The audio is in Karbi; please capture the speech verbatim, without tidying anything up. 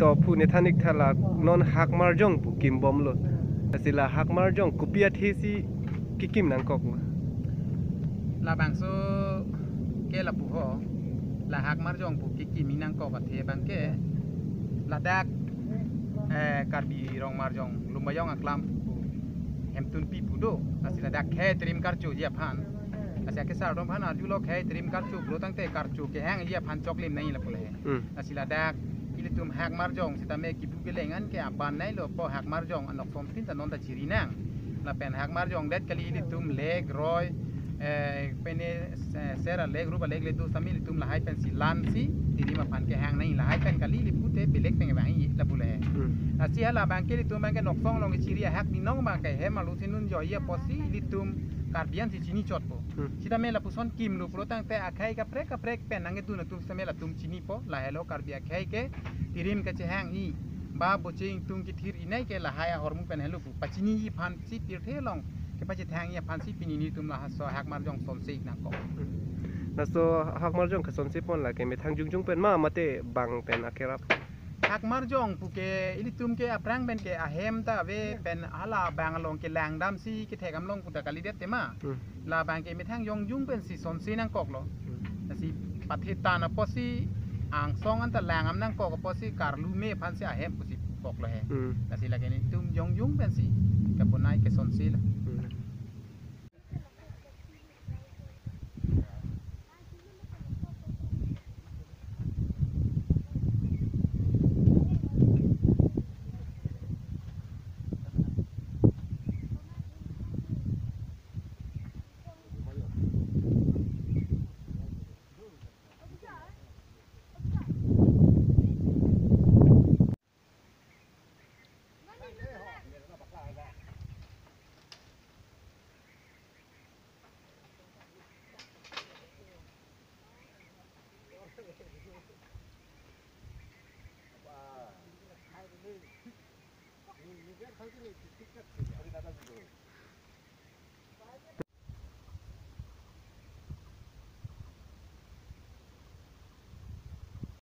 To pu ne than-ik tha la non Hakmarjong pu kimbomlo. Lasi la Hakmarjong kopi athe si kekim nangkok ma? Labangso ke lapu ho, la Hakmarjong pu kekimji nangkok athe abang ke ladak, eh, Karbi Rongmarjong Lumbajong aklam pu hemtunpi pu do. Lasi ladak khei trim karchoji aphan, lasi akesar atum aphan arjulo khei trim karcho pulo tangte karcho kehangji aphan choklim nangji lapu le. Hmm. Lasi ladak ilitum Hakmarjong sitame kipu keleng an ke aban nailo po Hakmarjong anok somtin ta non ta chiri nang. Lapen Hakmarjong det kali ilitum lake roi, eh, pene, eh, sera lake ruba lake le do sami ilitum lahai pensi lan si tirim aphan kehang nangji, lahai pen kali ili pute belek pen vangji lapu le. Hmm. Lasi hala abang ke ilitum abang ke noksong along chiri ahak ninong abang ke hem alu sinun joya posi ilitum Karbi an si chini chotpo. Hmm. Sitame lapuson kimlo pulo tangte akhei kaprek kaprek pen nangkedun atum sitame latum chinipo, lahelo Karbi akhei ke tirim kachehangji ba boching tung kethir inai ke lahai ahormu pen helo pu pachiniji aphan si pirthe along kepachethangji aphan si pini nelitum laso Hakmarjong sonse-ik nangkok. Laso Hakmarjong kasonse pon lake methang jongjong pen ma mate bang pen akerap? Hakmarjong pu ke ilitum ke aphrang pen ke ahem ta ave pen hala bang along kelang damsi kethek damlong pu ta kalidet tema. Hmm. Labang ke methang jongjong pensi sonse nangkoklo. Hmm. Lasi pathe tan apotsi angsong an ta lang dam nangkok apotsi karlu me aphan si ahem pusi koklo he. Hmm. Lasi lake nelitum jongjong pensi kapunai kesonse lo. Hmm.